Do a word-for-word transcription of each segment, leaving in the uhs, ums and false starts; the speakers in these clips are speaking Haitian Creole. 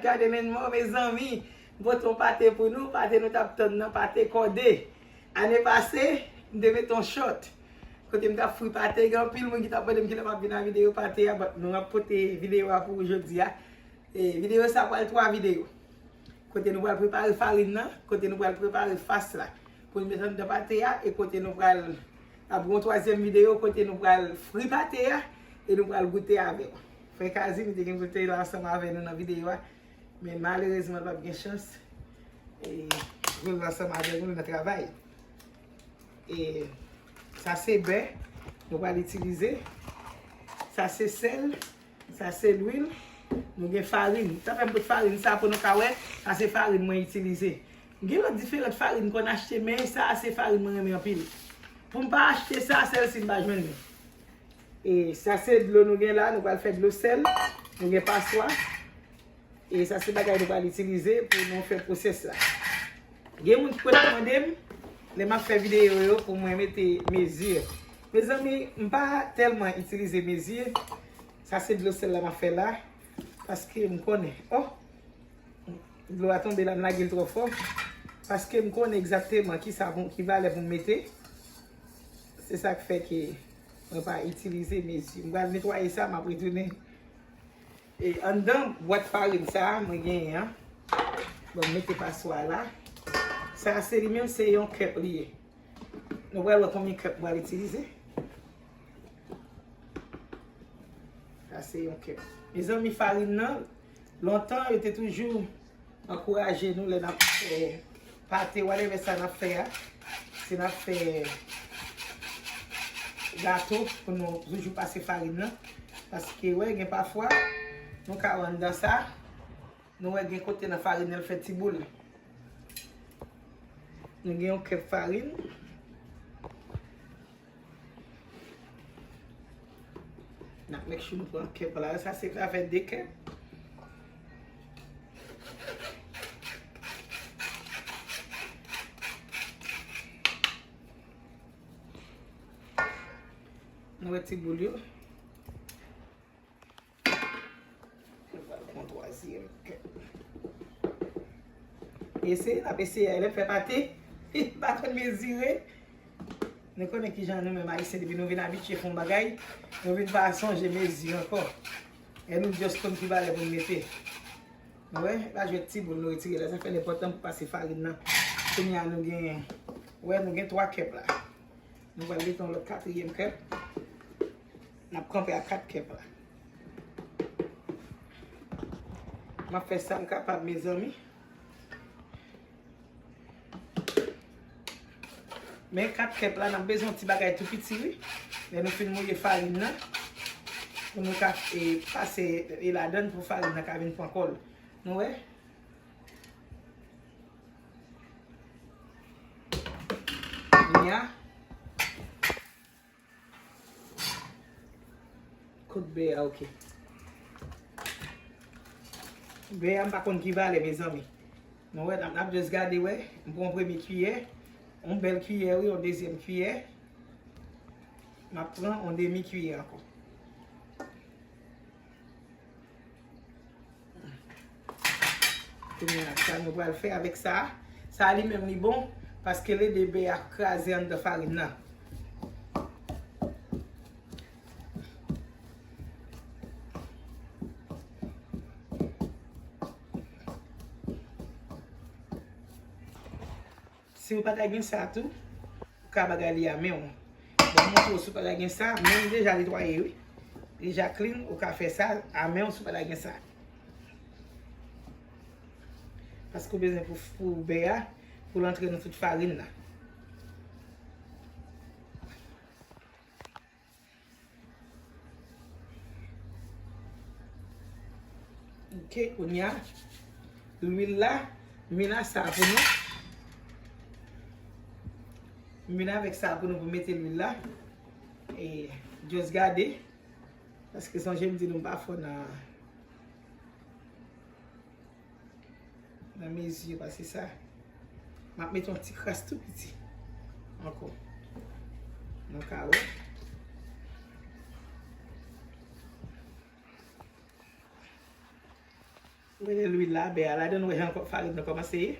Gade men mò, mezanmi. M pote yon pate pou nou, pate nou t ap tann nan, pate kòde. Ane pase, m te mete yon short kote m t ap fri pate. Gen anpil moun ki t ap mande m kilè m ap vin ak videyo pate a, but nou ap pote videyo a pou ou jodi a. E videyo sa pral twa videyo. Kote nou pral prepare farin nan, kote nou pral prepare fas la pou nou met anndan pate a, e kote nou pral ap gen yon twazyèm videyo kote nou pral fri pate a e nou pral goute avè l. Frè Kazi, m te gen pou te la ansanm avè nou nan videyo a, men malerezman l p ap gen chans e jwenn ansanm avè nou nan travay. E sa se bè nou pral itilize. Sa se sèl. Sa se lwil. Nou gen farin. Sa fè m pot farin sa pou nou ka wè. Sa se farin mwen itilize. M gen lòt diferan farin m konn achte, men sa se farin mwen renmen anpil. Pou m pa achte sa, sèl si m pa jwenn li. E sa se dlo nou gen la. Nou pral fè dlo sèl. Nou gen paswa. E sa se bagay nou pral itilize pou nou fè pwosès la. Gen moun ki konn ap mande m lè m ap fè videyo yo pou mwen mete mezi. Mezanmi, m pa tèlman itilize mezi. Sa se dlo sèl la m ap fè la. Paske m konnen. Oh! Dlo a tonbe la, m lage l twò fò. Paske m konnen egzakteman ki sa pou, ki valè pou m mete. Se sa k fè ke mwen pa itilize mezi. M pral netwaye sa, m ap retounen. E anndan bwat farin sa a, mwen genyen an. Bon, m mete paswa la. Sa a se li menm, se yon kèp li ye. Nou pral wè konbyen kèp m pral itilize. Sa se yon kèp. Mezanmi, farin nan, lontan yo te toujou ankouraje nou lè n ap fè pate, whatever sa n ap fè a. Si n ap fè gato, pou nou toujou pase farin nan. Paske, wè, gen pafwa, nou ka wè anndan sa, nou wè gen kote nan farin nan l fè ti boul. Nou gen yon kèp farin. N ap make sure nou pran kèp la. Sa se, sa fè de kèp. Nou wè ti boul yo. Nou pral pran twazyèm kèp. Eseye, n ap eseye, lè n fè pate, n pa konn mezire. Nou konnen kijan nou menm Ayisyen, depi nou vin abitye fè yon bagay, nou vin pa sonje mezi ankò. E nou just konn ki valè pou n mete. Nou wè, la jwèt ti boul nou retire la, sa fè l enpòtan pou pase farin nan. Kounye a nou gen, wè, nou gen twa kèp la. Nou pral mete yon lòt katriyèm kèp. N ap kanpe a kat kèp la. M ap fè sa m kapab, mezanmi. Men kat kèp la, n ap bezwen yon ti bagay tou piti, wi. Lè nou fin mouye farin nan, pou nou ka, e, pase, e, ladann pou farin nan ka vin pran kò l. Nou wè? Kounye a. Kot bè a, oke. Bè a, m pa konn ki valè, mezanmi. Nou wè, n ap, n ap just gade, wè. M pran yon premye kiyè. Yon bèl kiyè, wi, yon dezyèm kiyè. M ap pran yon demi kiyè ankò. Kounye a, sa nou pral fè avèk sa, sa li menm li bon, paske l ede bè a kraze anndan farin nan. Si w pa ta gen sa tou, ou ka bagay li a men w. Bon, m montre w si w pa ta gen sa, men m deja netwaye, wi. Deja clean, ou ka fè sa a men w si w pa ta gen sa. Paske w bezwen pou, pou bè a, pou l antre nan tout farin nan. Ok, kounye a, lwil la, m vin a sa pou nou. M vin avèk sa pou nou pou mete lwil la. E, just gade. Paske sonje m di nou m pa fò nan Nan mezi yo, paske sa, m ap mete yon ti kras tou piti ankò. Nou ka wè. Mete lwil la, bè a ladan, nou wè jan farin nan kòmanse ye.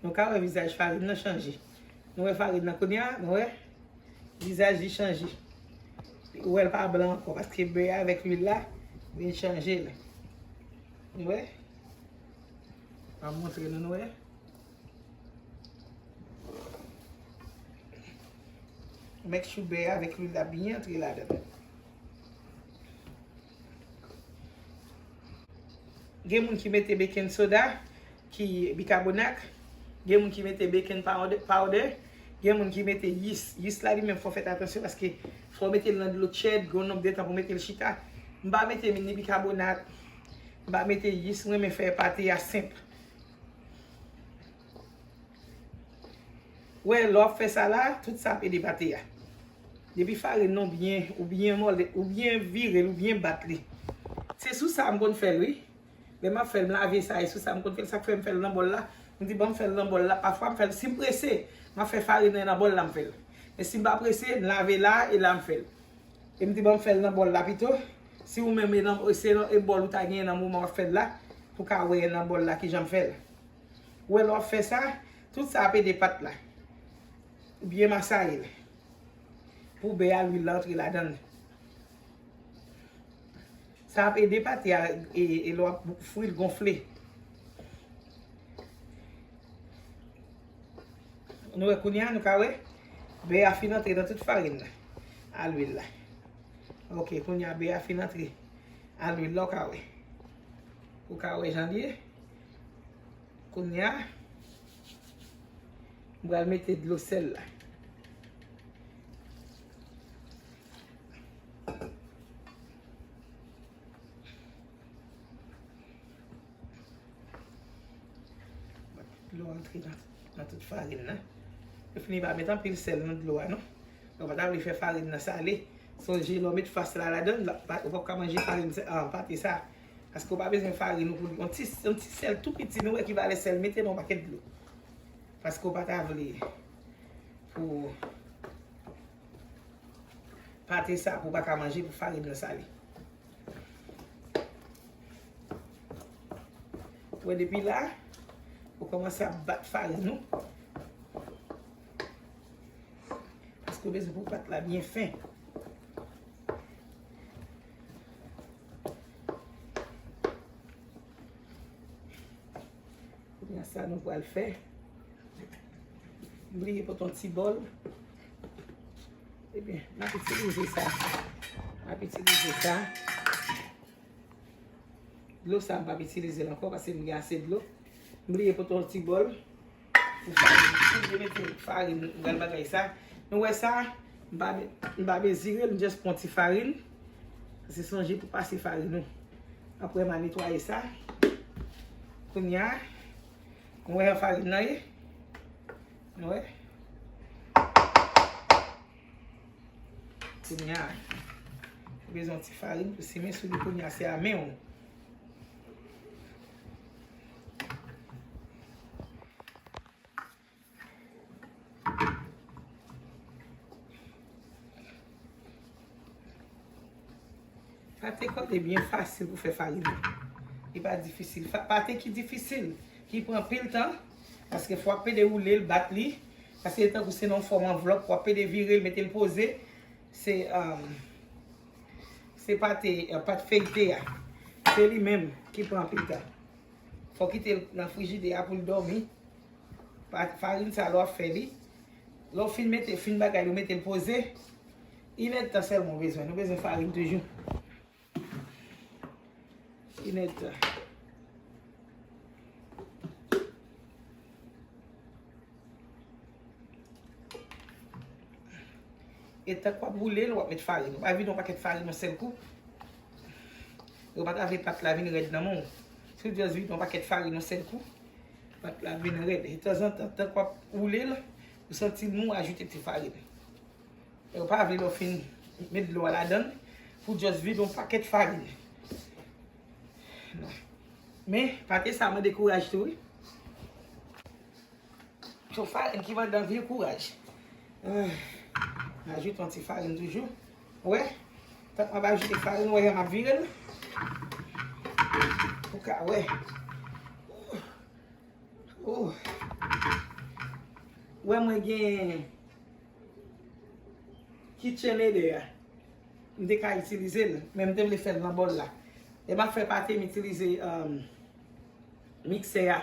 Nou ka wè vizaj farin nan chanje. Nou wè farin nan kounye a, nou wè vizaj li chanje. Ou wè l pa blan ankò, paske bè a avèk lwil la vin chanje l. Nou wè? M ap montre nou, nou wè? Make sure bè a avèk lwil la byen antre ladan. Gen moun ki mete baking soda, ki bikabonat, gen moun ki mete baking powder, powder, gen moun ki mete yis. Yis la li menm fò w fè atansyon paske fò w mete l nan dlo tchèd, gen yon nonb de tan pou w mete l chita. M pa mete ni bikabonat, m pa mete yis, m renmen fè pate a senp. Wè, lè w ap fè sa la, tout sa ap ede pate a. Depi farin nan byen, ou byen mòde, ou byen vire l, ou byen bat li. Se sou sa m konn fè l, wi. Lè m ap fè l, m lave sa, e sou sa m konn fè l. Sa k fè m fè l nan bòl la. M di, "Ban m fè l nan bòl la." Pafwa, m fè l, si m prese, m ap fè farin nan nan bòl la, m fè l. Men si m pa prese, m lave la, e la m fè l. E m di, "Ban m fè l nan bòl la pito." Si ou menm, e nan, se nan, e bòl ou ta genyen nan moman w ap fè l la, pou w ka wè nan bòl la kijan m fè l. Ou wè lè w ap fè sa, tout sa ap ede pat la. Ou byen masaye l. Pou bè a, lwil la antre ladan l. Sa ap ede pate a, e, e lè w ap fri l gonfle. Nou wè kounye a, nou ka wè? Bè a fin antre nan tout farin nan. A lwil la. Ok, kounye a bè a fin antre. A lwil la, ou ka wè. Ou ka wè jan l ye. Kounye a, m pral mete dlo sèl la. Dlo antre nan, nan tout farin nan. Yo fini pa met anpil sèl nan dlo a, non. Yo pa ta vle fè farin nan sale. Sonje, lè w met fas la ladan l, ou p ap ka manje farin sa, ah, pate sa. Paske w pa bezwen farin ou pou yon ti, yon ti sèl tou piti, nou wè ki valè sèl, mete nan yon pakèt dlo. Paske w pa ta vle pou pate sa, pou w pa ka manje, pou farin nan sale. Ou wè, depi la, ou kòmanse ap bat farin ou. Paske w bezwen pou pat la byen fen. Kounye a sa nou pral fè. M bliye pote yon ti bòl. Ebyen, m ap itilize sa. M ap itilize sa. Dlo sa, m p ap itilize l ankò paske m gen ase dlo. M bliye pote yon ti bòl pou farin. Si m te mete farin, m pral bagay sa. Nou wè sa? M pa, m pa mezire l, m just pran ti farin. Paske sonje pou pase farin ou. Apre, m a netwaye sa. Kounye a, nou wè jan farin nan ye? Nou wè? Kounye a, ou bezwen yon ti farin pou simen sou li. Kounye a, se a men w. Pate kòde byen fasil pou fè farin nan. Li pa difisil. Fa-, pate ki difisil, ki pran pil tan, paske fò w ap pede woule l, bat li, paske li tankou se nan yon fòm anvlòp, w ap pede vire l, mete l poze. Se, um, se pate, uh, pat feyte a. Se li menm ki pran anpil tan. Fò w kite l nan frijidè a pou l dòmi. Pa-, farin sa, lè w ap fè li, lè w fin mete, fin bagay li, w mete l poze, inèdtan sèlman w bezwen. Nou bezwen farin toujou. Inèdtan. E tank w ap boule l, w ap met farin. Ou pa vide yon pakèt farin yon sèl kou. Ou pa ta vle pat la vin rèd nan men w. Si w just vide yon pakèt farin yon sèl kou, pat la vin rèd. E tanzantan, tank w ap boule l, ou santi l mou, ajoute ti farin. E ou pa vle lè w fin met dlo a ladan l, pou just vide yon pakèt farin. Non. Men, pate sa mande kouraj tou, wi. Yon farin ki vann anvi kouraj. Ah, ajoute yon ti farin toujou. Wè, tank m ap ajoute farin, wè jan m ap vire l. Ou ka wè. Oh. Wè mwen gen KitchenAid a. M te ka itilize l, men m te vle fè l nan bòl la. E m ap fè pate, m itilize, um, miksè a.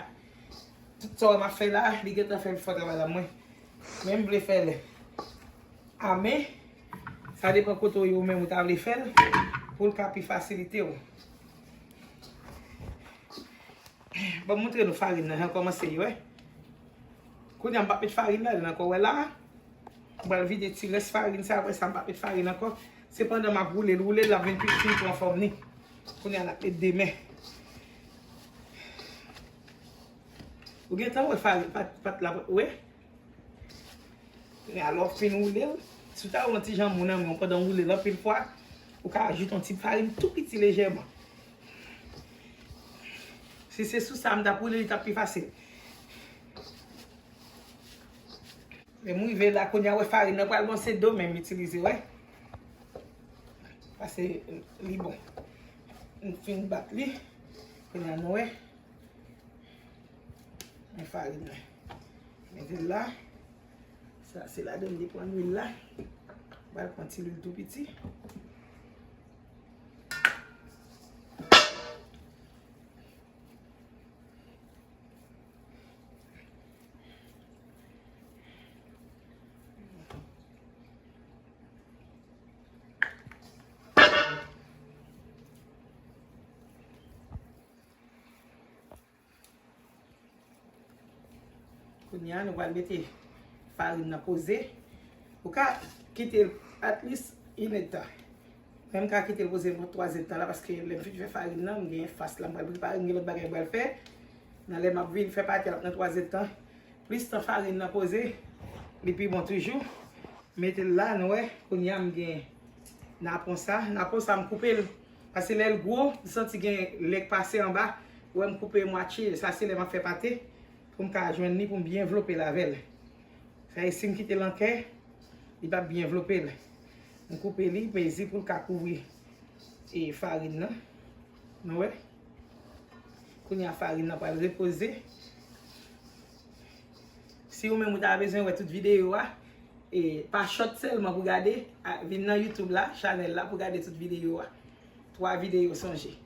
Tout sa w wè m ap fè la, li gentan fè fè travay la mwen. Men m vle fè l a men. Sa depann kote w ye ou menm ou ta vle fè l pou l ka pi fasilite w. Ban m montre nou farin nan, jan kòmanse ye, wè. Kounye a m p ap met farin ladan l ankò, wè la. M pral vide ti rès farin sa, apre sa m p ap met farin ankò. Se pandan m ap woule l, woule l, l ap vin pi fin pran fòm li. Kounye a n ap met de men. Ou gentan wè farin, pat, pat la, wè? Kounye a lè w fin woule l, si w ta wè yon ti jan mou nan men w pandan w woule l anpil fwa, ou ka ajoute yon ti farin tou piti lejèman. Si se sou sa m t ap woule, li t ap pi fasil. Lè m rive la, kounye a wè farin nan pral bon, se do men m itilize, wè. Pase li bon. M fin bat li. Kounye a nou wè. Men farin nan. Mete l la. Sa se ladan m te pran lwil la. M pral pran ti lwil tou piti. Kounye a, nou pral mete farin nan poze. Ou ka kite l at least inèdtan. Mwen, m ka kite l poze pou twazèdtan la, paske lè m fin fè farin nan, m gen fas la, m pral prepare, m gen lòt bagay m pral fè. Nan lè m ap vin fè pate a, l ap nan twazèdtan. Plis tan farin nan poze, li pi bon toujou. Mete l la, nou wè, kounye a m gen napon sa. Napon sa, m koupe l. Paske lè l gwo, m santi gen lè k pase anba. Ou wè, m koupe mwatye. Sa se lè m ap fè pate. Pou m ka jwenn li, pou m byen vlope l avè l. Sa e si m kite l an kè, li p ap byen vlope l. M koupe li, mezi pou l ka kouvri e farin nan. Nou wè? Kounye a farin nan pral repoze. Si ou menm ou ta bezwen wè tout videyo a, e pa short sèlman pou gade, a, vin nan YouTube la, chanèl la pou gade tout videyo a. Twa videyo sonje.